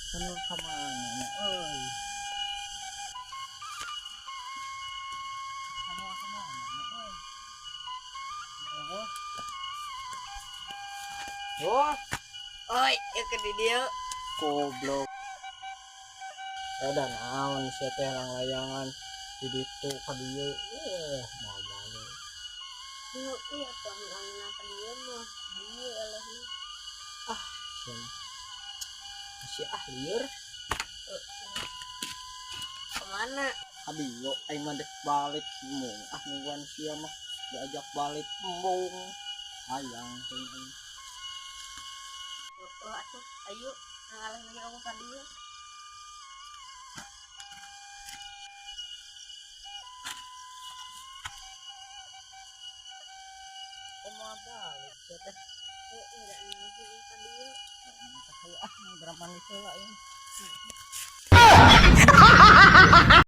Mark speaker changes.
Speaker 1: Sanur ka mana nya euy? Sanur ka mana nya euy? Eueuh. Oh,
Speaker 2: Oi, ya ke di dieu.
Speaker 1: Goblok. Ada naon sia teh langlayangan di ditu ka dieu. Malu-malu.
Speaker 2: Nu iya atuh amun ka dieu mah. Dieu elehna.
Speaker 1: Ah, sia. Masih ah lieur.
Speaker 2: Kemana?
Speaker 1: Ka dieu aing mah dek balik embung. Ah, nungguan sia mah diajak balik embung. Hayang teh aing.
Speaker 2: Oh, atuh, ayo ngaleh lagi aku ka dieu.
Speaker 1: Kumaha balik sia teh?
Speaker 2: Heeh, da nunggu ka dieu.
Speaker 1: Hayu ah, geura mandi heula ieu.